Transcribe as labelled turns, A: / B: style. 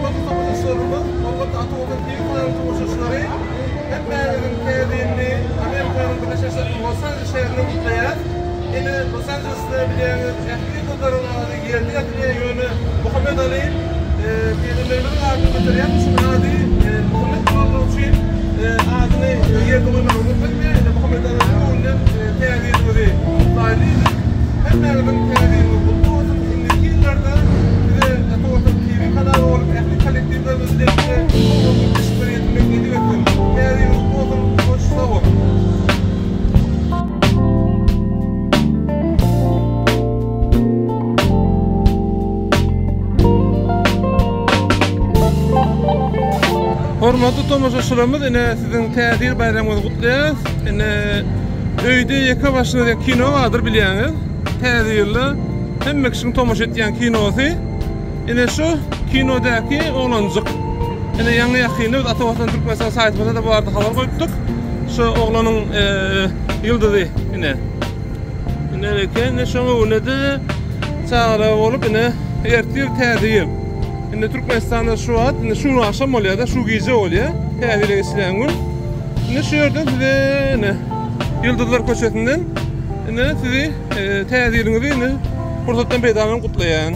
A: Hormatly tomaşaçylarymyz, hormatly Ata Watan TV kanalynyň tomaşaçylary, hemmäňiziň Täze ýylyny Amerikanyň Birleşen Ştatlarynyň Los Anjeles şäherinde gutlaýas. Ine, Los Anjelesde bilýäňiz, ähli ýyldyzlaryň ady ýerde ýatylýar, ýöne Muhammet Aly pygamberimiziň adyny göterýän üçin ady Muhammet bolanlygy üçin adyny ýerde goýmaga rugsat etmeýär. Ine, Muhammet Alynyň öňünden Täze ýylyňyzy gutlaýly diýdik. Hemmäňiziň Täze ýylyňyz gutly bolsun! Indiki ýyllarda size Ata Watan TV kanaly bolup ähli kollektiwlerimiz bilen size sowgatly gepleşikleri ýetirmek nesip etsin! Täze ýylyňyz gutly bolsun! Hoş sag boluň! Hormatly tomaşaçylarymyz ine siziň Täze ýyl baýramyňyzy gutlaýarys. Ine öýde ýeke başyna diýen kino bardyr bilýäňiz. Täze ýylda hemme kişiň tomaşa etýän kinosy. Ine şu kinodäki oglanjyk. Ine ýaňy ýakynda biz Ata Watan Türkmenistan saýtymyzda da bu barada habar goýupdyk. Şu oglanyň ýyldyzy ine. Ine eken, ine şoň öňünde-de çagalar bolup ine ertir Täze ýyl. Indi Türkmenistanda şu wagt, indi şu gün agşam bolýar-da, şu gije bolýar. Täze ýyla geçilýän gün. Indi şu ýerden size ine Ýyldyzlar köçesinden ine sizi e, Täze ýylyňyzy ine pursatdan peýdalanyp gutlaýan.